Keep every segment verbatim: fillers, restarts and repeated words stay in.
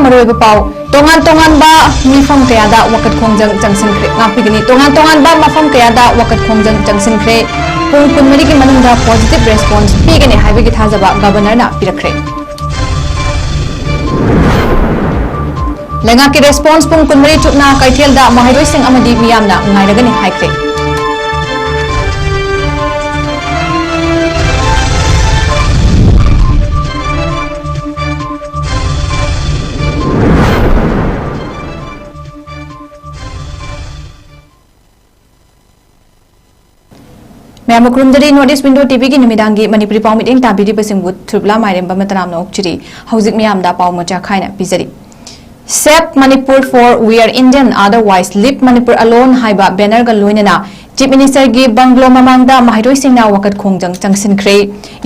ꯑꯔꯣꯏꯕ ꯄꯥꯎ꯫ ꯇꯣꯉꯥꯟ ꯇꯣꯉꯥꯟꯕ ꯃꯤꯐꯝ ꯀꯌꯥꯗ ꯋꯥꯀꯠ ꯈꯣꯡꯖꯪ ꯆꯪꯁꯤꯟꯈ꯭ꯔꯦ꯫ ꯉꯥꯛꯄꯤꯒꯅꯤ꯫ ꯇꯣꯉꯥꯟ ꯇꯣꯉꯥꯟꯕ ꯃꯐꯝ ꯀꯌꯥꯗ ꯋꯥꯀꯠ ꯈꯣꯡꯖꯪ ꯆꯪꯁꯤꯟꯈ꯭ꯔꯦ꯫ ꯄꯨꯡ ꯀꯨꯟꯃꯔꯤꯒꯤ ꯃꯅꯨꯡꯗ positive response ꯄꯤꯒꯅꯤ ꯍꯥꯏꯕꯒꯤ ꯊꯥꯖꯕ Governorꯅ ꯄꯤꯔꯛꯈ꯭ꯔꯦ꯫ ꯂꯩꯉꯥꯛꯀꯤ response ꯄꯨꯡ ꯀꯨꯟꯃꯔꯤ ꯆꯨꯞꯅ ꯀꯩꯊꯦꯜꯗ ꯃꯍꯩꯔꯣꯏꯁꯤꯡ ꯑꯃꯗꯤ ꯃꯤꯌꯥꯝꯅ ꯉꯥꯏꯔꯒꯅꯤ ꯍꯥꯏꯈ꯭ꯔꯦ꯫ ꯃꯌꯥꯝ ꯈꯨꯔꯨꯝꯖꯔꯤ꯫ North East Window TVꯒꯤ ꯅꯨꯃꯤꯗꯥꯡꯒꯤ ꯃꯅꯤꯄꯨꯔꯤ ꯄꯥꯎ ꯃꯤꯠꯌꯦꯡ ꯇꯥꯕꯤꯔꯤꯕꯁꯤꯡꯕꯨ ꯊꯨꯔꯕꯂꯥ ꯃꯥꯏꯔꯦꯝꯕ ꯃꯇꯅꯥꯝꯅ ꯑꯣꯛꯆꯔꯤ꯫ ꯍꯧꯖꯤꯛ ꯃꯌꯥꯝꯗ ꯄꯥꯎ ꯃꯆꯥ ꯈꯥꯏꯅ ꯄꯤꯖꯔꯤ꯫ Save Manipur for We Are Indian, otherwise Leave Manipur Alone ꯍꯥꯏꯕ bannerꯒ ꯂꯣꯏꯅꯅ Chief Ministerꯒꯤ bungalow ꯃꯃꯥꯡꯗ ꯃꯍꯩꯔꯣꯏꯁꯤꯡꯅ ꯋꯥꯀꯠ ꯈꯣꯡꯖꯪ ꯆꯪꯁꯤꯟꯈ꯭ꯔꯦ꯫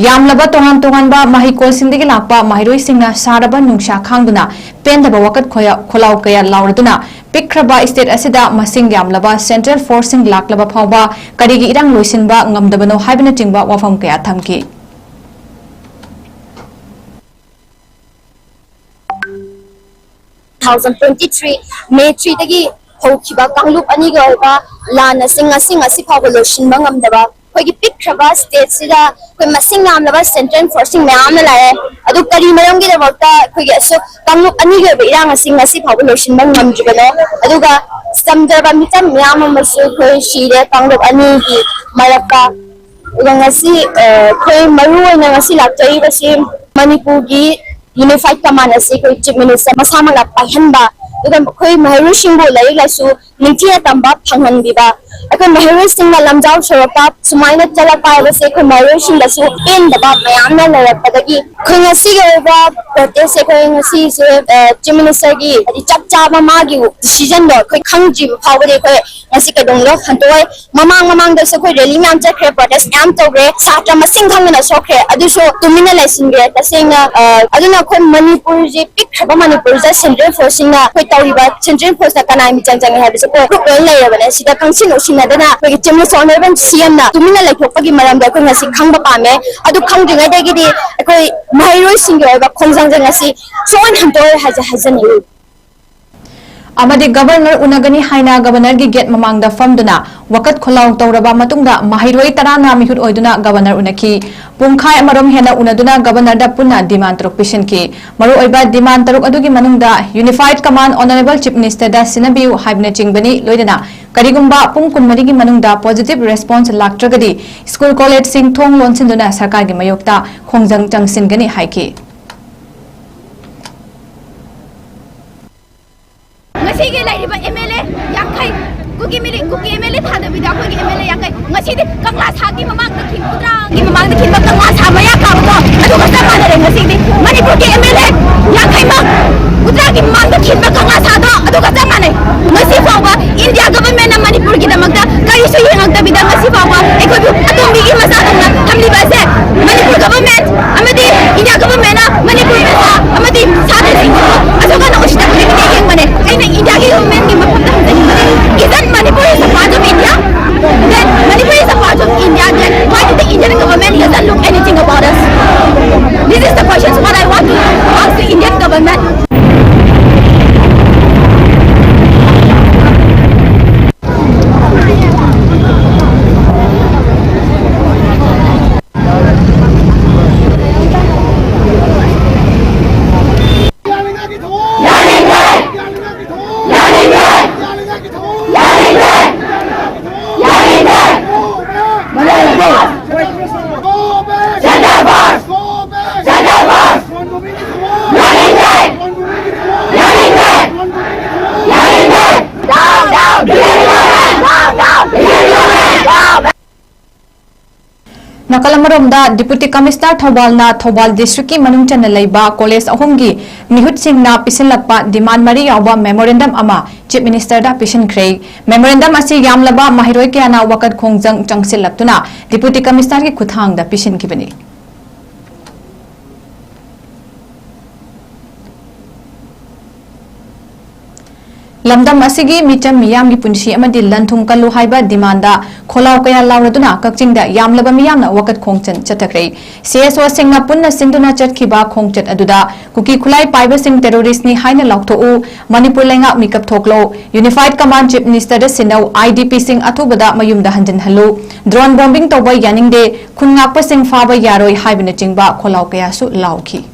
ꯌꯥꯝꯂꯕ ꯇꯣꯉꯥꯟ ꯇꯣꯉꯥꯟꯕ ꯃꯍꯩꯀꯣꯜꯁꯤꯡꯗꯒꯤ ꯂꯥꯛꯄ ꯃꯍꯩꯔꯣꯏꯁꯤꯡꯅ ꯁꯥꯔꯕ ꯅꯨꯡꯁꯥ ꯈꯥꯡꯗꯨꯅ ꯄꯦꯟꯗꯕ ꯋꯥꯀꯠ ꯈꯣꯌꯥ-, ꯈꯣꯜꯂꯥꯎ ꯀꯌꯥ ꯂꯥꯎꯔꯗꯨꯅ ꯄꯤꯛꯈ꯭ꯔꯕ state ꯑꯁꯤꯗ ꯃꯁꯤꯡ ꯌꯥꯝꯂꯕ central forceꯁꯤꯡ ꯂꯥꯛꯂꯕ ꯐꯥꯎꯕ ꯀꯔꯤꯒꯤ ꯏꯔꯥꯡ ꯂꯣꯏꯁꯤꯟꯕ ꯉꯝꯗꯕꯅꯣ ꯍꯥꯏꯕꯅꯆꯤꯡꯕ ꯋꯥꯐꯝ ꯀꯌꯥ ꯊꯝꯈꯤ꯫ Two thousand twenty-three May threeꯗꯒꯤ ꯍꯧꯈꯤꯕ ꯀꯥꯡꯂꯨꯞ ꯑꯅꯤꯒꯤ ꯑꯣꯏꯕ ꯂꯥꯟ ꯑꯁꯤ ꯉꯁꯤ, ꯉꯁꯤ ꯐꯥꯎꯕ ꯂꯣꯏꯁꯤꯟꯕ ꯉꯝꯗꯕ ꯑꯩꯈꯣꯏꯒꯤ ꯄꯤꯛꯈ꯭ꯔꯕ stateꯁꯤꯗ ꯑꯩꯈꯣꯏ ꯃꯁꯤꯡ ꯌꯥꯝꯂꯕ central forceꯁꯤꯡ ꯃꯌꯥꯝ ꯑꯃ ꯂꯥꯛꯑꯦ꯫ ꯑꯗꯨ ꯀꯔꯤ ꯃꯔꯝꯒꯤꯗꯃꯛꯇ ꯑꯩꯈꯣꯏꯒꯤ ꯑꯁꯨꯛ ꯀꯥꯡꯂꯨꯞ ꯑꯅꯤꯒꯤ ꯑꯣꯏꯕ ꯏꯔꯥꯡ ꯑꯁꯤ ꯉꯁꯤ ꯐꯥꯎꯕ ꯂꯣꯏꯁꯤꯟꯕ ꯉꯝꯗ꯭ꯔꯤꯕꯅꯣ? ꯑꯗꯨꯒ ꯆꯝꯖꯕ ꯃꯤꯆꯝ ꯃꯌꯥꯝ ꯑꯃꯁꯨ ꯑꯩꯈꯣꯏ ꯁꯤꯔꯦ ꯀꯥꯡꯂꯨꯞ ꯑꯅꯤꯒꯤ ꯃꯔꯛꯇ꯫ ꯑꯗꯨꯒ ꯉꯁꯤ, ꯑ, ꯑꯩꯈꯣꯏ ꯃꯔꯨ ꯑꯣꯏꯅ ꯉꯁꯤ ꯂꯥꯛꯆꯔꯤꯕꯁꯤ ꯃꯅꯤꯄꯨꯔꯒꯤ Unified Command ꯑꯁꯤ ꯑꯩꯈꯣꯏ Chief Minister ꯃꯁꯥꯃꯛꯅ ꯄꯥꯏꯍꯟꯕ, ꯑꯗꯨꯒ ꯑꯩꯈꯣꯏ ꯃꯍꯩꯔꯣꯏꯁꯤꯡꯕꯨ ꯂꯥꯏꯔꯤꯛ ꯂꯥꯏꯁꯨ ꯅꯤꯡꯊꯤꯅ ꯇꯝꯕ ꯐꯪꯍꯟꯕꯤꯕ, ꯑꯩꯈꯣꯏ ꯃꯍꯩꯔꯣꯏꯁꯤꯡꯅ ꯂꯝꯖꯥꯎ ꯁꯣꯔꯣꯛꯇ ꯁꯨꯃꯥꯏꯅ ꯆꯠꯂꯛꯄ ꯍꯥꯏꯕꯁꯦ ꯑꯩꯈꯣꯏ ꯃꯍꯩꯔꯣꯏꯁꯤꯡꯗꯁꯨ ꯄꯦꯟꯗꯕ ꯃꯌꯥꯝꯅ ꯂꯩꯔꯛꯄꯗꯒꯤ ꯑꯩꯈꯣꯏ ꯉꯁꯤꯒꯤ ꯑꯣꯏꯕ protest ꯑꯩꯈꯣꯏ ꯉꯁꯤꯁꯦ, ꯑ, Chief Ministerꯒꯤ ꯍꯥꯏꯗꯤ ꯆꯞ ꯆꯥꯕ ꯃꯥꯒꯤ decisionꯗꯣ ꯑꯩꯈꯣꯏ ꯈꯪꯗ꯭ꯔꯤꯕ ꯐꯥꯎꯕꯗꯤ ꯑꯩꯈꯣꯏ ꯉꯁꯤ ꯀꯩꯗꯧꯅꯨꯡꯗ ꯍꯟꯗꯣꯛꯑꯣꯏ꯫ ꯃꯃꯥꯡ ꯃꯃꯥꯡꯗꯁꯨ ꯑꯩꯈꯣꯏ rally ꯃꯌꯥꯝ ꯆꯠꯈ꯭ꯔꯦ, protest ꯃꯌꯥꯝ ꯇꯧꯈ꯭ꯔꯦ, ꯁꯥꯇ꯭ꯔ ꯃꯁꯤꯡ ꯈꯪꯗꯅ ꯁꯣꯛꯈ꯭ꯔꯦ, ꯑꯗꯨꯁꯨ ꯇꯨꯃꯤꯟꯅ ꯂꯩꯁꯤꯟꯈ꯭ꯔꯦ꯫ ꯇꯁꯦꯡꯅ, ꯑ, ꯑꯗꯨꯅ ꯑꯩꯈꯣꯏ ꯃꯅꯤꯄꯨꯔꯁꯦ ꯄꯤꯛꯈ꯭ꯔꯕ ꯃꯅꯤꯄꯨꯔꯁꯤꯗ central forceꯁꯤꯡꯅ ꯑꯩꯈꯣꯏ ꯇꯧꯔꯤꯕ central forceꯅ ꯀꯅꯥꯏ ꯃꯤꯆꯪ ꯆꯪꯉꯦ ꯍꯥꯏꯕꯁꯦ ꯑꯩꯈꯣꯏ proof ꯂꯣꯏꯅ ꯂꯩꯔꯕꯅꯦ꯫ ꯁꯤꯗ ꯈꯪꯁꯤꯟ ꯎꯁꯤꯟꯅ ꯑꯗꯨꯅ ꯑꯩꯈꯣꯏꯒꯤ Chief Minister Honorable C M ꯅ ꯇꯨꯃꯤꯟꯅ ꯂꯩꯊꯣꯛꯄꯒꯤ ꯃꯔꯝꯗꯣ ꯑꯩꯈꯣꯏ ꯉꯁꯤ ꯈꯪꯕ ꯄꯥꯝꯃꯦ꯫ ꯑꯗꯨ ꯈꯪꯗ꯭ꯔꯤꯉꯩꯗꯒꯤꯗꯤ ꯑꯩꯈꯣꯏ ꯃꯍꯩꯔꯣꯏꯁꯤꯡꯒꯤ ꯑꯣꯏꯕ ꯈꯣꯡꯖꯪꯁꯦ ꯉꯁꯤ ꯁꯨꯛꯍꯟ ꯍꯟꯗꯣꯛꯑꯣꯏ ꯍꯥꯏꯁꯦ ꯍꯥꯏꯖꯅꯤꯡꯏ꯫ ꯑꯃꯗꯤ ꯒꯕꯔꯅꯔ ꯎꯅꯒꯅꯤ ꯍꯥꯏꯅ ꯒꯕꯔꯅꯔꯒꯤ ꯒꯦꯠ ꯃꯃꯥꯡꯗ ꯐꯝꯗꯨꯅ ꯋꯥꯀꯠ ꯈꯣꯜꯂꯥꯎ ꯇꯧꯔꯕ ꯃꯇꯨꯡꯗ ꯃꯍꯩꯔꯣꯏ ꯇꯔꯥꯅ ꯃꯤꯍꯨꯠ ꯑꯣꯏꯗꯨꯅ ꯒꯕꯔꯅꯔ ꯎꯅꯈꯤ꯫ ꯄꯨꯡꯈꯥꯏ ꯑꯃꯔꯣꯝ ꯍꯦꯟꯅ ꯎꯅꯗꯨꯅ ꯒꯕꯔꯅꯔꯗ ꯄꯨꯟꯅ demand ꯇꯔꯨꯛ ꯄꯤꯁꯤꯟꯈꯤ꯫ ꯃꯔꯨꯑꯣꯏꯕ demand ꯇꯔꯨꯛ ꯑꯗꯨꯒꯤ ꯃꯅꯨꯡꯗ Unified Command Honorable Chief Minister ꯗ ꯁꯤꯟꯅꯕꯤꯌꯨ ꯍꯥꯏꯕꯅꯆꯤꯡꯕꯅꯤ, ꯂꯣꯏꯅꯅ ꯀꯔꯤꯒꯨꯝꯕ ꯄꯨꯡ ꯀꯨꯟꯃꯔꯤꯒꯤ ꯃꯅꯨꯡꯗ positive response ꯂꯥꯛꯇ꯭ꯔꯒꯗꯤ ꯁ꯭ꯀꯨꯜ ꯀꯣꯂꯦꯖꯁꯤꯡ ꯊꯣꯡ ꯂꯣꯟꯁꯤꯟꯗꯨꯅ ꯁꯔꯀꯥꯔꯒꯤ ꯃꯥꯌꯣꯛꯇ ꯈꯣꯡꯖꯪ ꯆꯪꯁꯤꯟꯒꯅꯤ ꯍꯥꯏꯈꯤ꯫ ꯉꯁꯤꯒꯤ ꯂꯩꯔꯤꯕ M L A ꯌꯥꯡꯈꯩ, ꯀꯨꯀꯤ ꯃꯤꯂꯤ-, ꯀꯨꯀꯤ M L A ꯊꯥꯗꯕꯤꯗ ꯑꯩꯈꯣꯏꯒꯤ M L A ꯌꯥꯡꯈꯩ, ꯉꯁꯤꯗꯤ ꯀꯪꯂꯥ ꯁꯥꯒꯤ ꯃꯃꯥꯡꯗ ꯈꯤꯟ-, ꯀꯨꯟꯊ꯭ꯔꯥꯒꯤ ꯃꯃꯥꯡꯗ ꯈꯤꯟꯕ ꯀꯪꯂꯥ ꯁꯥ ꯃꯌꯥ ꯀꯥꯕꯗꯣ ꯑꯗꯨꯒ ꯆꯞ ꯃꯥꯟꯅꯔꯦ꯫ ꯉꯁꯤꯗꯤ ꯃꯅꯤꯄꯨꯔꯒꯤ M L A ꯌꯥꯡꯈꯩꯃꯛ ꯀꯨꯟꯊ꯭ꯔꯥꯒꯤ ꯃꯃꯥꯡꯗ ꯈꯤꯟꯕ ꯀꯪꯂꯥ ꯁꯥꯗꯣ ꯑꯗꯨꯒ ꯆꯞ ꯃꯥꯟꯅꯩ꯫ ꯉꯁꯤ ꯐꯥꯎꯕ India government ꯅ ꯃꯅꯤꯄꯨꯔꯒꯤꯗꯃꯛꯇ ꯀꯔꯤꯁꯨ ꯌꯦꯡꯉꯛꯇꯕꯤꯗ ꯉꯁꯤ ꯐꯥꯎꯕ ꯑꯩꯈꯣꯏꯕꯨ ꯑꯇꯣꯝꯕꯤꯒꯤ ꯃꯆꯥꯗꯧꯅ ꯊꯝꯂꯤꯕ ꯑꯁꯦ ꯃꯅꯤꯄꯨꯔ government ꯑꯃꯗꯤ India government ꯅ ꯃꯅꯤꯄꯨꯔ ꯃꯆꯥ ꯑꯃꯗꯤ ꯁꯥꯇ꯭ꯔꯁꯤꯡꯕꯨ ꯑꯁꯨꯛ ꯌꯥꯝꯅ ꯎꯁꯤꯠꯇꯕ ꯃꯤꯠꯅ ꯌꯦꯡꯕꯅꯦ꯫ ꯑꯩꯅ India ꯒꯤ government ꯀꯤ ꯃꯐꯝꯗ ꯍꯪꯖꯅꯤꯡꯕꯅꯦ, isn't Manipur is a part of India? Then Manipur is a part of India, then why did the Indian government doesn't look anything about us? This is the questions what I want to ask the Indian government. ꯅꯥꯀꯜ ꯑꯃꯔꯣꯝꯗ, Deputy Commissioner ꯊꯧꯕꯥꯜꯅ Thoubal district ꯀꯤ ꯃꯅꯨꯡ ꯆꯟꯅ ꯂꯩꯕ college ꯑꯍꯨꯝꯒꯤ ꯃꯤꯍꯨꯠꯁꯤꯡꯅ ꯄꯤꯁꯤꯜꯂꯛꯄ demand ꯃꯔꯤ ꯌꯥꯎꯕ memorandum ꯑꯃ Chief Minister ꯗ ꯄꯤꯁꯤꯟꯈ꯭ꯔꯦ꯫ Memorandum ꯑꯁꯤ ꯌꯥꯝꯂꯕ ꯃꯍꯩꯔꯣꯏ ꯀꯌꯥꯅ ꯋꯥꯀꯠ ꯈꯣꯡꯖꯪ ꯆꯪꯁꯤꯜꯂꯛꯇꯨꯅ Deputy Commissioner ꯒꯤ ꯈꯨꯠꯊꯥꯡꯗ ꯄꯤꯁꯤꯟꯈꯤꯕꯅꯤ꯫ ꯂꯝꯗꯝ ꯑꯁꯤꯒꯤ ꯃꯤꯆꯝ ꯃꯤꯌꯥꯝꯒꯤ ꯄꯨꯟꯁꯤ ꯑꯃꯗꯤ ꯂꯟ-ꯊꯨꯝ ꯀꯜꯂꯨ ꯍꯥꯏꯕ demand ꯈꯣꯜꯂꯥꯎ ꯀꯌꯥ ꯂꯥꯎꯅꯗꯨꯅ ꯀꯛꯆꯤꯡꯗ ꯌꯥꯝꯂꯕ ꯃꯤꯌꯥꯝꯅ ꯋꯥꯀꯠ ꯈꯣꯡꯆꯠ ꯆꯠꯊꯈ꯭ꯔꯦ꯫ CSOꯁꯤꯡꯅ ꯄꯨꯟꯅ ꯁꯤꯟꯗꯨꯅ ꯆꯠꯈꯤꯕ ꯈꯣꯡꯆꯠ ꯑꯗꯨꯗ ꯀꯨꯀꯤ ꯈꯨꯠꯂꯥꯏ ꯄꯥꯏꯕꯁꯤꯡ terroristꯅꯤ ꯍꯥꯏꯅ ꯂꯥꯎꯊꯣꯛꯎ, ꯃꯅꯤꯄꯨꯔ ꯂꯩꯉꯥꯛ ꯃꯤꯀꯞ ꯊꯣꯛꯂꯣ, Unified Command Chief Ministerꯗ ꯁꯤꯟꯅꯧ, IDPꯁꯤꯡ ꯑꯊꯨꯕꯗ ꯃꯌꯨꯝꯗ ꯍꯟꯖꯤꯟꯍꯜꯂꯨ, drone bombing ꯇꯧꯕ ꯌꯥꯅꯤꯡꯗꯦ, ꯈꯨꯟ ꯉꯥꯛꯄꯁꯤꯡ ꯐꯥꯕ ꯌꯥꯔꯣꯏ ꯍꯥꯏꯕꯅꯆꯤꯡꯕ ꯈꯣꯜꯂꯥꯎ ꯀꯌꯥꯁꯨ ꯂꯥꯎꯈꯤ꯫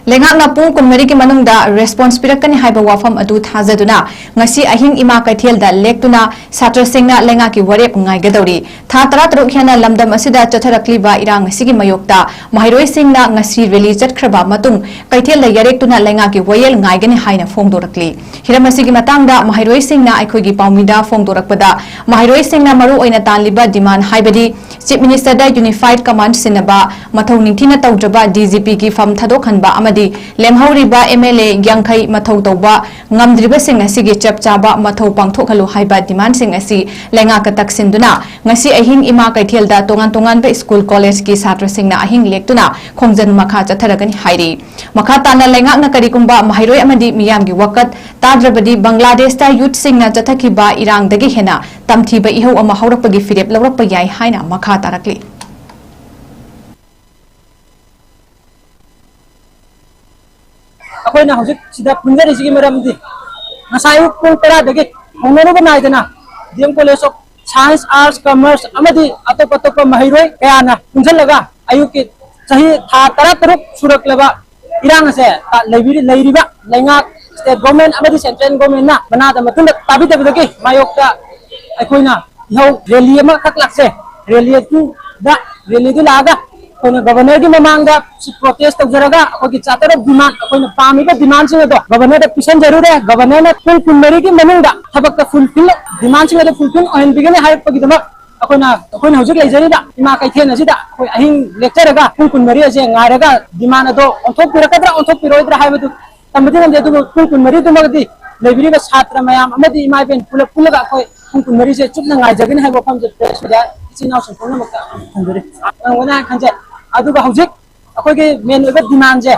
ꯂꯩꯉꯥꯛꯅ ꯄꯨꯡ ꯀꯨꯟꯃꯔꯤꯒꯤ ꯃꯅꯨꯡꯗ response ꯄꯤꯔꯛꯀꯅꯤ ꯍꯥꯏꯕ ꯋꯥꯐꯝ ꯑꯗꯨ ꯊꯥꯖꯗꯨꯅ ꯉꯁꯤ ꯑꯍꯤꯡ ꯏꯃꯥ ꯀꯩꯊꯦꯜꯗ ꯂꯦꯛꯇꯨꯅ ꯁꯥꯇ꯭ꯔꯁꯤꯡꯅ ꯂꯩꯉꯥꯛꯀꯤ ꯋꯥꯔꯦꯞ ꯉꯥꯏꯒꯗꯧꯔꯤ꯫ ꯊꯥ ꯇꯔꯥꯇꯔꯨꯛ ꯍꯦꯟꯅ ꯂꯝꯗꯝ ꯑꯁꯤꯗ ꯆꯠꯊꯔꯛꯂꯤꯕ ꯏꯔꯥꯡ ꯑꯁꯤꯒꯤ ꯃꯥꯌꯣꯛꯇ ꯃꯍꯩꯔꯣꯏꯁꯤꯡꯅ ꯉꯁꯤ rally ꯆꯠꯈ꯭ꯔꯕ ꯃꯇꯨꯡ ꯀꯩꯊꯦꯜꯗ ꯌꯥꯔꯦꯛꯇꯨꯅ ꯂꯩꯉꯥꯛꯀꯤ ꯋꯥꯌꯦꯜ ꯉꯥꯏꯒꯅꯤ ꯍꯥꯏꯅ ꯐꯣꯡꯗꯣꯔꯛꯂꯤ꯫ ꯍꯤꯔꯝ ꯑꯁꯤꯒꯤ ꯃꯇꯥꯡꯗ ꯃꯍꯩꯔꯣꯏꯁꯤꯡꯅ ꯑꯩꯈꯣꯏꯒꯤ ꯄꯥꯎꯃꯤꯗ ꯐꯣꯡꯗꯣꯔꯛꯄꯗ, ꯃꯍꯩꯔꯣꯏꯁꯤꯡꯅ ꯃꯔꯨ ꯑꯣꯏꯅ ꯇꯥꯜꯂꯤꯕ demand ꯍꯥꯏꯕꯗꯤ Chief Ministerꯗ Unified Command ꯁꯤꯟꯅꯕ, ꯃꯊꯧ ꯅꯤꯡꯊꯤꯅ ꯇꯧꯗ꯭ꯔꯕ DGPꯒꯤ ꯐꯝ ꯊꯥꯗꯣꯛꯍꯟꯕ ꯑꯃꯗꯤ ꯂꯦꯝꯍꯧꯔꯤꯕ MLA ꯌꯥꯡꯈꯩ ꯃꯊꯧ ꯇꯧꯕ ꯉꯝꯗ꯭ꯔꯤꯕꯁꯤꯡ ꯑꯁꯤꯒꯤ ꯆꯞ ꯆꯥꯕ ꯃꯊꯧ ꯄꯥꯡꯊꯣꯛꯍꯜꯂꯨ ꯍꯥꯏꯕ demandꯁꯤꯡ ꯑꯁꯤ ꯂꯩꯉꯥꯛꯀ ꯇꯛꯁꯤꯟꯗꯨꯅ ꯉꯁꯤ ꯑꯍꯤꯡ ꯏꯃꯥ ꯀꯩꯊꯦꯜꯗ ꯇꯣꯉꯥꯟ ꯇꯣꯉꯥꯟꯕ school collegeꯀꯤ ꯁꯥꯇ꯭ꯔꯁꯤꯡꯅ ꯑꯍꯤꯡ ꯂꯦꯛꯇꯨꯅ ꯈꯣꯡꯖꯪ ꯃꯈꯥ ꯆꯠꯊꯔꯒꯅꯤ ꯍꯥꯏꯔꯤ꯫ ꯃꯈꯥ ꯇꯥꯅ ꯂꯩꯉꯥꯛꯅ ꯀꯔꯤꯒꯨꯝꯕ ꯃꯍꯩꯔꯣꯏ ꯑꯃꯗꯤ ꯃꯤꯌꯥꯝꯒꯤ ꯋꯥꯀꯠ ꯇꯥꯗ꯭ꯔꯕꯗꯤ ꯕꯪꯒ꯭ꯂꯥꯗꯦꯁꯇ youthꯁꯤꯡꯅ ꯆꯠꯊꯈꯤꯕ ꯏꯔꯥꯡꯗꯒꯤ ꯍꯦꯟꯅ ꯇꯝꯊꯤꯕ ꯏꯍꯧ ꯑꯃ ꯍꯧꯔꯛꯄꯒꯤ ꯐꯤꯔꯦꯞ ꯂꯧꯔꯛꯄ ꯌꯥꯏ ꯍꯥꯏꯅ ꯃꯈꯥ ꯇꯥꯔꯛꯂꯤ꯫ ꯑꯩꯈꯣꯏꯅ ꯍꯧꯖꯤꯛ ꯁꯤꯗ ꯄꯨꯟꯖꯔꯤꯁꯤꯒꯤ ꯃꯔꯝꯗꯤ ꯉꯁꯥꯏ ꯑꯌꯨꯛ ꯄꯨꯡ ꯇꯔꯥꯗꯒꯤ ꯍꯧꯅꯔꯨꯕ ꯅꯥꯏꯗꯅ D M College of Science, Arts, Commerce ꯑꯃꯗꯤ ꯑꯇꯣꯞ ꯑꯇꯣꯞꯄ ꯃꯍꯩꯔꯣꯏ ꯀꯌꯥꯅ ꯄꯨꯟꯁꯤꯜꯂꯒ ꯑꯌꯨꯛꯀꯤ ꯆꯍꯤ ꯊꯥ ꯇꯔꯥꯇꯔꯨꯛ ꯁꯨꯔꯛꯂꯕ ꯏꯔꯥꯡ ꯑꯁꯦ ꯂꯩꯕꯤꯔꯤ-, ꯂꯩꯔꯤꯕ ꯂꯩꯉꯥꯛ, state government ꯑꯃꯗꯤ central governmentꯅ ꯃꯅꯥꯗ ꯃꯇꯨꯡꯗ ꯇꯥꯕꯤꯗꯕꯗꯒꯤ ꯃꯥꯌꯣꯛꯇ ꯑꯩꯈꯣꯏꯅ ꯏꯍꯧ rally ꯑꯃꯈꯛ ꯂꯥꯛꯆꯩ꯫ Rally ꯑꯗꯨꯗ, rally ꯑꯗꯨ ꯂꯥꯛꯑꯒ ꯑꯩꯈꯣꯏꯅ governorꯒꯤ ꯃꯃꯥꯡꯗ protest ꯇꯧꯖꯔꯒ ꯑꯩꯈꯣꯏꯒꯤ charter of demand, ꯑꯩꯈꯣꯏꯅ ꯄꯥꯝꯃꯤꯕ demandꯁꯤꯡ ꯑꯗꯣ governorꯗ ꯄꯤꯁꯟꯖꯔꯨꯔꯦ꯫ Governorꯅ ꯄꯨꯡ ꯀꯨꯟꯃꯔꯤꯒꯤ ꯃꯅꯨꯡꯗ ꯊꯕꯛꯇ fulfil, demandꯁꯤꯡ ꯑꯗꯣ fulfil ꯑꯣꯏꯍꯟꯕꯤꯒꯅꯤ ꯍꯥꯏꯔꯛꯄꯒꯤꯗꯃꯛ ꯑꯩꯈꯣꯏꯅ, ꯑꯩꯈꯣꯏꯅ ꯍꯧꯖꯤꯛ ꯂꯩꯖꯔꯤꯕ ꯏꯃꯥ ꯀꯩꯊꯦꯜ ꯑꯁꯤꯗ ꯑꯩꯈꯣꯏ ꯑꯍꯤꯡ ꯂꯦꯛꯆꯔꯒ ꯄꯨꯡ ꯀꯨꯟꯃꯔꯤ ꯑꯁꯦ ꯉꯥꯏꯔꯒ demand ꯑꯗꯣ ꯑꯣꯟꯊꯣꯛꯄꯤꯔꯛꯀꯗ꯭ꯔꯥ ꯑꯣꯟꯊꯣꯛꯄꯤꯔꯣꯏꯗ꯭ꯔꯥ ꯍꯥꯏꯕꯗꯨ ꯇꯝꯕꯗꯤ ꯉꯝꯗꯦ꯫ ꯑꯗꯨꯕꯨ ꯄꯨꯡ ꯀꯨꯟꯃꯔꯤꯗꯨꯃꯒꯗꯤ ꯂꯩꯕꯤꯔꯤꯕ ꯁꯥꯇ꯭ꯔ ꯃꯌꯥꯝ ꯑꯃꯗꯤ ꯏꯃꯥ ꯏꯕꯦꯟ ꯄꯨꯂꯞ ꯄꯨꯜꯂꯒ ꯑꯩꯈꯣꯏ ꯄꯨꯡ ꯀꯨꯟꯃꯔꯤꯁꯦ ꯆꯨꯞꯅ ꯉꯥꯏꯖꯒꯅꯤ ꯍꯥꯏꯕ ꯋꯥꯐꯝꯁꯦ press media ꯏꯆꯤꯟ ꯏꯅꯥꯎꯁꯤꯡ ꯄꯨꯝꯅꯃꯛꯇ ꯊꯝꯖꯔꯤ꯫ ꯉꯝꯒꯅꯤ ꯍꯥꯏꯅ ꯈꯟꯖꯩ꯫ ꯑꯗꯨꯒ ꯍꯧꯖꯤꯛ ꯑꯩꯈꯣꯏꯒꯤ main ꯑꯣꯏꯕ demandꯁꯦ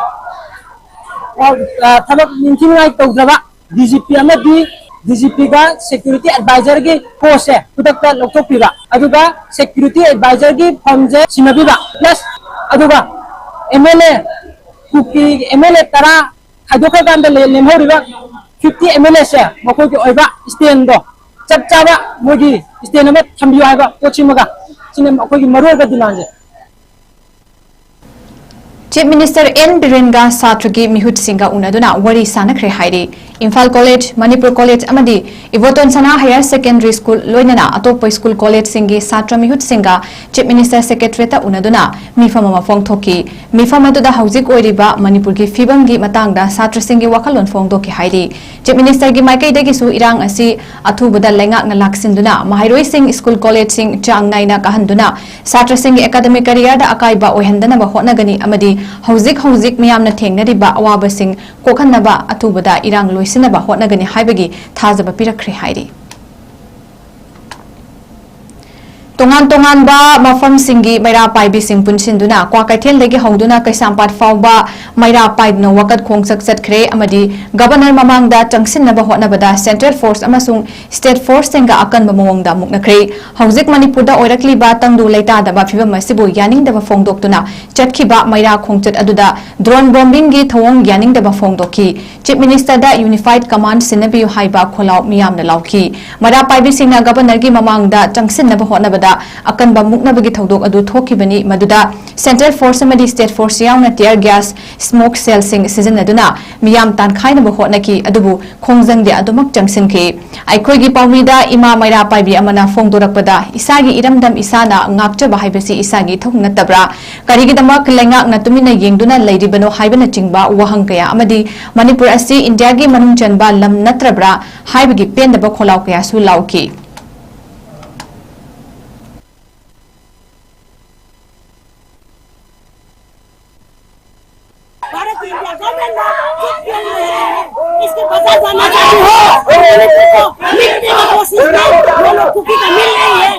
ꯑ, ꯊꯕꯛ ꯅꯤꯡꯊꯤꯅꯤꯡꯉꯥꯏ ꯇꯧꯗ꯭ꯔꯕ ꯗꯤ ꯖꯤ ꯄꯤ ꯑꯃꯗꯤ ꯗꯤ ꯖꯤ ꯄꯤꯒ ꯁꯦꯀ꯭ꯌꯨꯔꯤꯇꯤ ꯑꯦꯗꯚꯥꯏꯖꯔꯒꯤ ꯄꯣꯁꯁꯦ ꯈꯨꯗꯛꯇ ꯂꯧꯊꯣꯛꯄꯤꯕ, ꯑꯗꯨꯒ ꯁꯦꯀ꯭ꯌꯨꯔꯤꯇꯤ ꯑꯦꯗꯚꯥꯏꯖꯔꯒꯤ ꯐꯝꯁꯦ ꯁꯤꯟꯅꯕꯤꯕ, ꯄ꯭ꯂꯁ ꯑꯗꯨꯒ M L A, Kuki M L A ꯇꯔꯥ ꯈꯥꯏꯗꯣꯛꯈ꯭ꯔꯀꯥꯟꯗ ꯂꯦꯝꯍꯧꯔꯤꯕ ꯐꯤꯐꯇꯤ ꯑꯦꯝ ꯑꯦꯜ ꯑꯦꯁꯦ ꯃꯈꯣꯏꯒꯤ ꯑꯣꯏꯕ ꯁ꯭ꯇꯦꯟꯗꯣ, ꯆꯞ ꯆꯥꯕ ꯃꯣꯏꯒꯤ ꯁ꯭ꯇꯦꯟ ꯑꯃ ꯊꯝꯕꯤꯌꯨ ꯍꯥꯏꯕ ꯄꯣꯠꯁꯤꯃꯒ, ꯁꯤꯅ ꯑꯩꯈꯣꯏꯒꯤ ꯃꯔꯨꯑꯣꯏꯕ ꯗꯤꯃꯥꯟꯁꯦ꯫ Chief Minister N Birenꯒ ꯁꯥꯇ꯭ꯔꯒꯤ ꯃꯤꯍꯨꯠꯁꯤꯡꯒ ꯎꯅꯗꯨꯅ ꯋꯥꯔꯤ ꯁꯥꯅꯈ꯭ꯔꯦ ꯍꯥꯏꯔꯤ꯫ ꯏꯝꯐꯥꯜ ꯀꯣꯂꯦꯖ, ꯃꯅꯤꯄꯨꯔ ꯀꯣꯂꯦꯖ ꯑꯃꯗꯤ ꯏꯕꯣꯇꯣꯟ ꯁꯅꯥ ꯍꯥꯌꯔ ꯁꯦꯀꯦꯟꯗꯔꯤ ꯁ꯭ꯀꯨꯜ ꯂꯣꯏꯅꯅ ꯑꯇꯣꯞꯄ ꯁ꯭ꯀꯨꯜ ꯀꯣꯂꯦꯖꯁꯤꯡꯒꯤ ꯁꯥꯇ꯭ꯔ ꯃꯤꯍꯨꯠꯁꯤꯡꯒ Chief Minister Secretariatꯇ ꯎꯅꯗꯨꯅ ꯃꯤꯐꯝ ꯑꯃ ꯐꯣꯡꯊꯣꯛꯈꯤ꯫ ꯃꯤꯐꯝ ꯑꯗꯨꯗ ꯍꯧꯖꯤꯛ ꯑꯣꯏꯔꯤꯕ ꯃꯅꯤꯄꯨꯔꯒꯤ ꯐꯤꯕꯝꯒꯤ ꯃꯇꯥꯡꯗ ꯁꯥꯇ꯭ꯔꯁꯤꯡꯒꯤ ꯋꯥꯈꯜꯂꯣꯟ ꯐꯣꯡꯗꯣꯛꯈꯤ ꯍꯥꯏꯔꯤ꯫ Chief Ministerꯒꯤ ꯃꯥꯏꯀꯩꯗꯒꯤꯁꯨ ꯏꯔꯥꯡ ꯑꯁꯤ ꯑꯊꯨꯕꯗ ꯂꯩꯉꯥꯛꯅ ꯂꯥꯛꯁꯤꯟꯗꯨꯅ ꯃꯍꯩꯔꯣꯏꯁꯤꯡ ꯁ꯭ꯀꯨꯜ ꯀꯣꯂꯦꯖꯁꯤꯡ ꯆꯥꯡ ꯅꯥꯏꯅ ꯀꯥꯍꯟꯗꯨꯅ ꯁꯥꯇ꯭ꯔꯁꯤꯡꯒꯤ academic careerꯗ ꯑꯀꯥꯏꯕ ꯑꯣꯏꯍꯟꯗꯅꯕ ꯍꯣꯠꯅꯒꯅꯤ ꯑꯃꯗꯤ ꯍꯧꯖꯤꯛ ꯍꯧꯖꯤꯛ ꯃꯤꯌꯥꯝꯅ ꯊꯦꯡꯅꯔꯤꯕ ꯑꯋꯥꯕꯁꯤꯡ ꯀꯣꯛꯍꯟꯅꯕ ꯑꯊꯨꯕꯗ ꯏꯔꯥꯡ ꯂꯣꯏꯁꯤꯟꯅꯕ ꯍꯣꯠꯅꯒꯅꯤ ꯍꯥꯏꯕꯒꯤ ꯊꯥꯖꯕ ꯄꯤꯔꯛꯈ꯭ꯔꯦ ꯍꯥꯏꯔꯤ꯫ ꯇꯣꯉꯥꯟ ꯇꯣꯉꯥꯟꯕ ꯃꯐꯝꯁꯤꯡꯒꯤ ꯃꯩꯔꯥ ꯄꯥꯏꯕꯤꯁꯤꯡ ꯄꯨꯟꯁꯤꯟꯗꯨꯅ ꯀ꯭ꯋꯥꯀꯩꯊꯦꯜꯗꯒꯤ ꯍꯧꯗꯨꯅ ꯀꯩꯁꯥꯝꯄꯥꯠ ꯐꯥꯎꯕ ꯃꯩꯔꯥ ꯄꯥꯏꯗꯨꯅ ꯋꯥꯀꯠ ꯈꯣꯡꯆꯠ ꯆꯠꯈ꯭ꯔꯦ ꯑꯃꯗꯤ ꯒꯕꯔꯅꯔ ꯃꯃꯥꯡꯗ ꯆꯪꯁꯤꯟꯅꯕ ꯍꯣꯠꯅꯕꯗ central force ꯑꯃꯁꯨꯡ state forceꯁꯤꯡꯒ ꯑꯀꯟꯕ ꯃꯑꯣꯡꯗ ꯃꯨꯛꯅꯈ꯭ꯔꯦ꯫ ꯍꯧꯖꯤꯛ ꯃꯅꯤꯄꯨꯔꯗ ꯑꯣꯏꯔꯛꯂꯤꯕ ꯇꯪꯗꯨ ꯂꯩꯇꯥꯗꯕ ꯐꯤꯚꯝ ꯑꯁꯤꯕꯨ ꯌꯥꯅꯤꯡꯗꯕ ꯐꯣꯡꯗꯣꯛꯇꯨꯅ ꯆꯠꯈꯤꯕ ꯃꯩꯔꯥ ꯈꯣꯡꯆꯠ ꯑꯗꯨꯗ drone bombingꯒꯤ ꯊꯧꯑꯣꯡ ꯌꯥꯅꯤꯡꯗꯕ ꯐꯣꯡꯗꯣꯛꯈꯤ꯫ Chief Ministerꯗ unified command ꯁꯤꯟꯅꯕꯤꯌꯨ ꯍꯥꯏꯕ ꯈꯣꯜꯂꯥꯎ ꯃꯤꯌꯥꯝꯅ ꯂꯥꯎꯈꯤ꯫ ꯃꯩꯔꯥ ꯄꯥꯏꯕꯤꯁꯤꯡꯅ ꯒꯕꯔꯅꯔꯒꯤ ꯃꯃꯥꯡꯗ ꯆꯪꯁꯤꯟꯅꯕ ꯍꯣꯠꯅꯕꯗ ꯑꯀꯟꯕ ꯃꯨꯛꯅꯕꯒꯤ ꯊꯧꯗꯣꯛ ꯑꯗꯨ ꯊꯣꯛꯈꯤꯕꯅꯤ, ꯃꯗꯨꯗ central force ꯑꯃꯗꯤ state force ꯌꯥꯎꯅ tear gas, smoke shellꯁꯤꯡ ꯁꯤꯖꯤꯟꯅꯗꯨꯅ ꯃꯤꯌꯥꯝ ꯇꯥꯟꯈꯥꯏꯅꯕ ꯍꯣꯠꯅꯈꯤ, ꯑꯗꯨꯕꯨ ꯈꯣꯡꯖꯪꯗꯤ ꯑꯗꯨꯃꯛ ꯆꯪꯁꯤꯟꯈꯤ꯫ ꯑꯩꯈꯣꯏꯒꯤ ꯄꯥꯎꯃꯤꯗ ꯏꯃꯥ ꯃꯩꯔꯥ ꯄꯥꯏꯕꯤ ꯑꯃꯅ ꯐꯣꯡꯗꯣꯔꯛꯄꯗ, "ꯏꯁꯥꯒꯤ ꯏꯔꯝꯗꯝ ꯏꯁꯥꯅ ꯉꯥꯛꯆꯕ ꯍꯥꯏꯕꯁꯤ ꯏꯁꯥꯒꯤ ꯏꯊꯧ ꯅꯠꯇꯕ꯭ꯔꯥ? ꯀꯔꯤꯒꯤꯗꯃꯛ ꯂꯩꯉꯥꯛꯅ ꯇꯨꯃꯤꯟꯅ ꯌꯦꯡꯗꯨꯅ ꯂꯩꯔꯤꯕꯅꯣ?" ꯍꯥꯏꯕꯅꯆꯤꯡꯕ ꯋꯥꯍꯪ ꯀꯌꯥ ꯑꯃꯗꯤ ꯃꯅꯤꯄꯨꯔ ꯑꯁꯤ ꯏꯟꯗꯤꯌꯥꯒꯤ ꯃꯅꯨꯡ ꯆꯟꯕ ꯂꯝ ꯅꯠꯇ꯭ꯔꯕ꯭ꯔꯥ ꯍꯥꯏꯕꯒꯤ ꯄꯦꯟꯗꯕ ꯈꯣꯜꯂꯥꯎ ꯀꯌꯥꯁꯨ ꯂꯥꯎꯈꯤ꯫ भारत की इंडिया गवर्नमेंट लोग चुप क्यों रहे हैं? इसके बदला जानना चाहती हूँ। उन लोगों को मिटने की कोशिश में वो लोग कुकी का मिल रही है।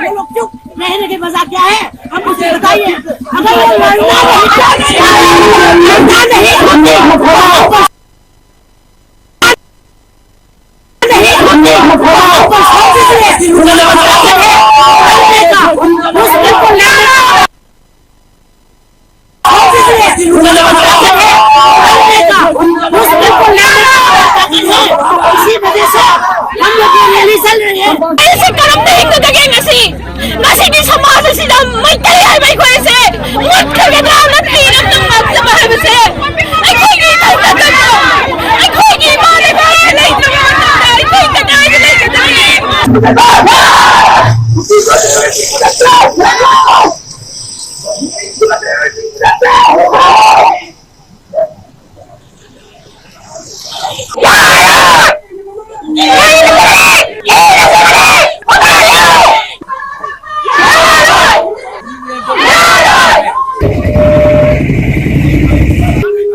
वो लोग चुप रहने के वजह क्या है? हम उसे बताइए। अगर वो लड़ना नहीं चाहते हैं,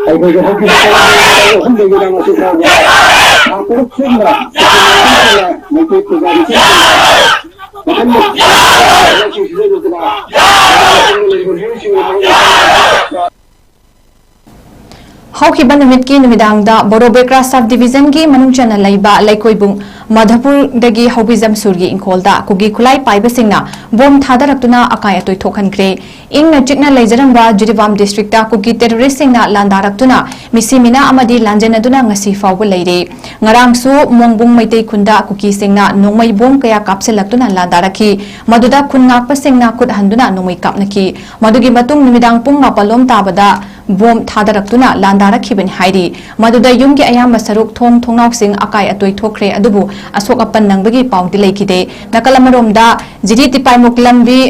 ꯑꯩꯈꯣꯏꯒꯤ ꯍꯧꯈꯤꯕ ꯆꯍꯤ ꯑꯍꯨꯝꯗꯒꯤ ꯂꯥꯡ ꯑꯁꯤ ꯐꯥꯎꯕ ꯊꯥ ꯇꯔꯨꯛ ꯆꯨꯞꯅ ꯃꯩꯇꯩ ꯄ꯭ꯔꯖꯥꯒꯤ ꯃꯈꯜ ꯃꯈꯜ ꯁꯤꯖꯤꯟꯅꯗꯨꯅ ꯂꯩꯔꯤꯕ ꯃꯤꯑꯣꯏꯁꯤꯡꯒꯤ ꯊꯕꯛ ꯍꯧꯈꯤꯕ ꯅꯨꯃꯤꯠꯀꯤ ꯅꯨꯃꯤꯗꯥꯡꯗ ꯕꯣꯔꯣꯕꯦꯀ꯭ꯔꯥ ꯁꯕ ꯗꯤꯕꯤꯖꯟꯒꯤ ꯃꯅꯨꯡ ꯆꯟꯅ ꯂꯩꯕ ꯂꯩꯀꯣꯏꯕꯨꯡ ꯃꯙꯄꯨꯔꯗꯒꯤ ꯍꯧꯕꯤꯖꯝ ꯁꯨꯔꯒꯤ ꯏꯪꯈꯣꯜꯗ ꯀꯨꯀꯤ ꯈꯨꯠꯂꯥꯏ ꯄꯥꯏꯕꯁꯤꯡꯅ ꯕꯣꯝ ꯊꯥꯗꯔꯛꯇꯨꯅ ꯑꯀꯥꯏ ꯑꯇꯣꯏ ꯊꯣꯛꯍꯟꯈ꯭ꯔꯦ꯫ ꯏꯪꯅ ꯆꯤꯛꯅ ꯂꯩꯖꯔꯝꯕ ꯖꯤꯔꯤꯕꯥꯝ ꯗꯤꯁꯇ꯭ꯔꯤꯛꯇ ꯀꯨꯀꯤ ꯇꯦꯔꯣꯔꯤꯁꯁꯤꯡꯅ ꯂꯥꯟꯗꯥꯔꯛꯇꯨꯅ ꯃꯤꯁꯤ ꯃꯤꯅꯥ ꯑꯃꯗꯤ ꯂꯥꯟꯖꯦꯟꯅꯗꯨꯅ ꯉꯁꯤ ꯐꯥꯎꯕ ꯂꯩꯔꯤ꯫ ꯉꯔꯥꯡꯁꯨ ꯃꯣꯡꯕꯨꯡ ꯃꯩꯇꯩ ꯈꯨꯟꯗ ꯀꯨꯀꯤꯁꯤꯡꯅ ꯅꯣꯡꯃꯩ ꯕꯣꯝ ꯀꯌꯥ ꯀꯥꯞꯁꯤꯜꯂꯛꯇꯨꯅ ꯂꯥꯟꯗꯥꯔꯛꯈꯤ꯫ ꯃꯗꯨꯗ ꯈꯨꯟ ꯉꯥꯛꯄꯁꯤꯡꯅ ꯈꯨꯠ ꯍꯟꯗꯨꯅ ꯅꯣꯡꯃꯩ ꯀꯥꯞꯅꯈꯤ꯫ ꯃꯗꯨꯒꯤ ꯃꯇꯨꯡ ꯅꯨꯃꯤꯗꯥꯡ ꯄꯨꯡ ꯃꯥꯄꯜ ꯂꯣꯝ ꯇꯥꯕꯗ ꯕꯣꯝ ꯊꯥꯗꯔꯛꯇꯨꯅ ꯂꯥꯟꯗꯥꯔꯛꯈꯤꯕꯅꯤ ꯍꯥꯏꯔꯤ꯫ ꯃꯗꯨꯗ ꯌꯨꯝꯒꯤ ꯑꯌꯥꯝꯕ ꯁꯔꯨꯛ, ꯊꯣꯡ ꯊꯣꯡꯅꯥꯎꯁꯤꯡ ꯑꯀꯥꯏ ꯑꯇꯣꯏ ꯊꯣꯛꯈ꯭ꯔꯦ, ꯑꯗꯨꯕꯨ ꯑꯁꯣꯛ ꯑꯄꯟ ꯅꯪꯕꯒꯤ ꯄꯥꯎꯗꯤ ꯂꯩꯈꯤꯗꯦ꯫ ꯅꯥꯀꯜ ꯑꯃꯔꯣꯝꯗ, ꯖꯤꯔꯤ ꯇꯤꯄꯥꯏꯃꯨꯛ ꯂꯝꯕꯤ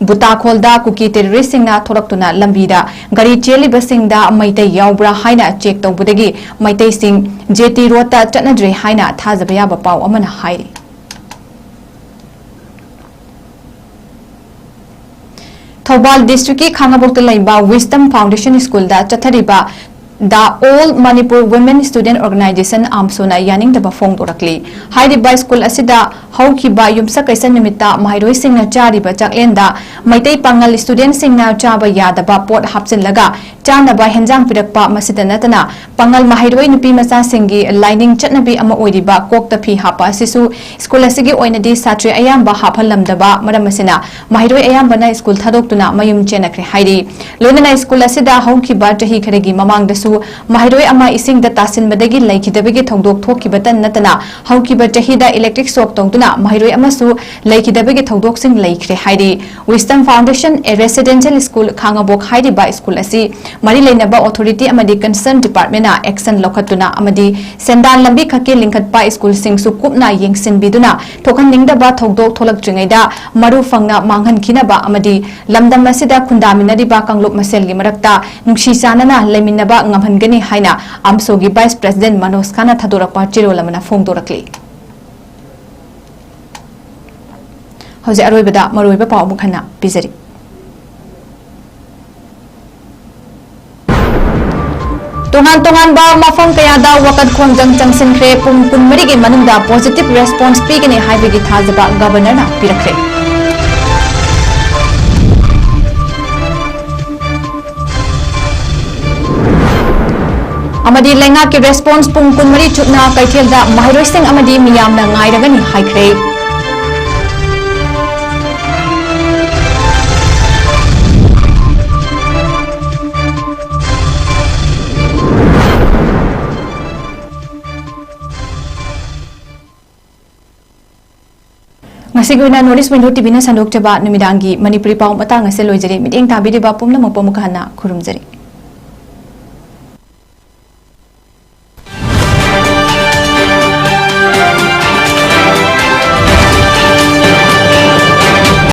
ꯕꯨꯇꯥꯈꯣꯜꯗ ꯀꯨꯀꯤ ꯇꯦꯔꯣꯔꯤꯁꯁꯤꯡꯅ ꯊꯣꯔꯛꯇꯨꯅ ꯂꯝꯕꯤꯗ ꯒꯥꯔꯤ ꯆꯦꯜꯂꯤꯕꯁꯤꯡꯗ ꯃꯩꯇꯩ ꯌꯥꯎꯕ꯭ꯔꯥ ꯍꯥꯏꯅ ꯆꯦꯛ ꯇꯧꯕꯗꯒꯤ ꯃꯩꯇꯩꯁꯤꯡ ꯖꯦ ꯇꯤ ꯔꯣꯗꯇ ꯆꯠꯅꯗ꯭ꯔꯦ ꯍꯥꯏꯅ ꯊꯥꯖꯕ ꯌꯥꯕ ꯄꯥꯎ ꯑꯃꯅ ꯍꯥꯏꯔꯤ꯫ ꯊꯧꯕꯥꯜ ꯗꯤꯁꯇ꯭ꯔꯤꯛꯀꯤ ꯈꯥꯉꯕꯣꯛꯇ ꯂꯩꯕ ꯋꯤꯁꯗꯝ ꯐꯥꯎꯟꯗꯦꯁꯟ ꯁ꯭ꯀꯨꯜꯗ ꯆꯠꯊꯔꯤꯕ The All Manipur Women Student Organization, ꯑꯥꯝꯁꯨꯅ ꯌꯥꯅꯤꯡꯗꯕ ꯐꯣꯡꯗꯣꯔꯛꯂꯤ꯫ ꯍꯥꯏꯔꯤꯕ ꯁ꯭ꯀꯨꯜ ꯑꯁꯤꯗ ꯍꯧꯈꯤꯕ ꯌꯨꯝꯁꯀꯩꯁ ꯅꯨꯃꯤꯠꯇ ꯃꯍꯩꯔꯣꯏꯁꯤꯡꯅ ꯆꯥꯔꯤꯕ ꯆꯥꯛꯂꯦꯟꯗ ꯃꯩꯇꯩ ꯄꯥꯉꯜ ꯁ꯭ꯇꯨꯗꯦꯟꯠꯁꯤꯡꯅ ꯆꯥꯕ ꯌꯥꯗꯕ ꯄꯣꯠ ꯍꯥꯞꯆꯤꯜꯂꯒ ꯆꯥꯅꯕ ꯍꯦꯟꯖꯥꯡ ꯄꯤꯔꯛꯄ, ꯃꯁꯤꯗ ꯅꯠꯇꯅ ꯄꯥꯉꯜ ꯃꯍꯩꯔꯣꯏ ꯅꯨꯄꯤ ꯃꯆꯥꯁꯤꯡꯒꯤ ꯂꯥꯏꯅꯤꯡ ꯆꯠꯅꯕꯤ ꯑꯃ ꯑꯣꯏꯔꯤꯕ ꯀꯣꯛꯇ ꯐꯤ ꯍꯥꯞꯄ ꯑꯁꯤꯁꯨ ꯁ꯭ꯀꯨꯜ ꯑꯁꯤꯒꯤ ꯑꯣꯏꯅꯗꯤ ꯁꯥꯇ꯭ꯔ ꯑꯌꯥꯝꯕ ꯍꯥꯞꯍꯜꯂꯝꯗꯕ ꯃꯔꯝ ꯑꯁꯤꯅ ꯃꯍꯩꯔꯣꯏ ꯑꯌꯥꯝꯕꯅ ꯁ꯭ꯀꯨꯜ ꯊꯥꯗꯣꯛꯇꯨꯅ ꯃꯌꯨꯝ ꯆꯦꯟꯅꯈ꯭ꯔꯦ ꯍꯥꯏꯔꯤ꯫ ꯂꯣꯏꯅꯅ ꯁ꯭ꯀꯨꯜ ꯑꯁꯤꯗ ꯍꯧꯈꯤꯕ ꯆꯍꯤ ꯈꯔꯒꯤ ꯃꯃꯥꯡꯗꯁꯨ ꯃꯍꯩꯔꯣꯏ ꯑꯃ ꯏꯁꯤꯡꯗ ꯇꯥꯁꯤꯟꯕꯗꯒꯤ ꯂꯩꯈꯤꯗꯕꯒꯤ ꯊꯧꯗꯣꯛ ꯊꯣꯛꯈꯤꯕꯇ ꯅꯠꯇꯅ, ꯍꯧꯈꯤꯕ ꯆꯍꯤꯗ electric shock ꯇꯧꯗꯨꯅ ꯃꯍꯩꯔꯣꯏ ꯑꯃꯁꯨ ꯂꯩꯈꯤꯗꯕꯒꯤ ꯊꯧꯗꯣꯛꯁꯤꯡ ꯂꯩꯈ꯭ꯔꯦ ꯍꯥꯏꯔꯤ꯫ Wisdom Foundation, a residential school, ꯈꯥꯉꯕꯣꯛ ꯍꯥꯏꯔꯤꯕ ꯁ꯭ꯀꯨꯜ ꯑꯁꯤ ꯃꯔꯤ ꯂꯩꯅꯕ authority ꯑꯃꯗꯤ concern department ꯅ action ꯂꯧꯈꯠꯇꯨꯅ ꯑꯃꯗꯤ ꯁꯦꯟꯗꯥꯟ ꯂꯝꯕꯤ ꯈꯛꯀꯤ ꯂꯤꯡꯈꯠꯄ ꯁ꯭ꯀꯨꯜꯁꯤꯡꯁꯨ ꯀꯨꯞꯅ ꯌꯦꯡꯁꯤꯟꯕꯤꯗꯨꯅ ꯊꯣꯛꯍꯟꯅꯤꯡꯗꯕ ꯊꯧꯗꯣꯛ ꯊꯣꯛꯂꯛꯇ꯭ꯔꯤꯉꯩꯗ ꯃꯔꯨ ꯐꯪꯅ ꯃꯥꯡꯍꯟꯈꯤꯅꯕ ꯑꯃꯗꯤ ꯂꯝꯗꯝ ꯑꯁꯤꯗ ꯈꯨꯟꯗꯥꯃꯤꯟꯅꯔꯤꯕ ꯀꯥꯡꯂꯨꯞ ꯃꯁꯦꯜꯒꯤ ꯃꯔꯛꯇ ꯅꯨꯡꯁꯤ ꯆꯥꯟꯅꯅ ꯂꯩꯃꯤꯟꯅꯕ ꯉꯝꯍꯟꯒꯅꯤ ꯍꯥꯏꯅ ꯑꯝꯁꯣꯒꯤ vice president ꯃꯅꯣꯖ ꯈꯥꯟꯅ ꯊꯥꯗꯣꯔꯛꯄ ꯆꯦꯔꯣꯜ ꯑꯃꯅ ꯐꯣꯡꯗꯣꯔꯛꯂꯤ꯫ ꯍꯧꯖꯤꯛ ꯑꯔꯣꯏꯕꯗ ꯃꯔꯨꯑꯣꯏꯕ ꯄꯥꯎ ꯑꯃꯨꯛ ꯍꯟꯅ ꯄꯤꯖꯔꯤ꯫ ꯇꯣꯉꯥꯟ ꯇꯣꯉꯥꯟꯕ ꯃꯐꯝ ꯀꯌꯥꯗ ꯋꯥꯀꯠ ꯈꯣꯡꯖꯪ ꯆꯪꯁꯤꯟꯈ꯭ꯔꯦ꯫ ꯄꯨꯡ ꯀꯨꯟꯃꯔꯤꯒꯤ ꯃꯅꯨꯡꯗ positive response ꯄꯤꯒꯅꯤ ꯍꯥꯏꯕꯒꯤ ꯊꯥꯖꯕ ꯒꯕꯔꯅꯔꯅ ꯄꯤꯔꯛꯈ꯭ꯔꯦ꯫ ꯑꯃꯗꯤ ꯂꯩꯉꯥꯛꯀꯤ response ꯄꯨꯡ ꯀꯨꯟꯃꯔꯤ ꯆꯨꯞꯅ ꯀꯩꯊꯦꯜꯗ ꯃꯍꯩꯔꯣꯏꯁꯤꯡ ꯑꯃꯗꯤ ꯃꯤꯌꯥꯝꯅ ꯉꯥꯏꯔꯒꯅꯤ ꯍꯥꯏꯈ꯭ꯔꯦ꯫ ꯉꯁꯤꯒꯤ ꯑꯣꯏꯅ North East Window ꯇꯤꯚꯤꯅ ꯁꯟꯗꯣꯛꯆꯕ ꯅꯨꯃꯤꯗꯥꯡꯒꯤ ꯃꯅꯤꯄꯨꯔꯤ ꯄꯥꯎ ꯃꯇꯥꯡ ꯑꯁꯤ ꯂꯣꯏꯖꯔꯦ꯫ ꯃꯤꯠꯌꯦꯡ ꯇꯥꯕꯤꯔꯤꯕ ꯄꯨꯝꯅꯃꯛꯄꯨ ꯑꯃꯨꯛ ꯍꯟꯅ ꯈꯨꯔꯨꯝꯖꯔꯤ꯫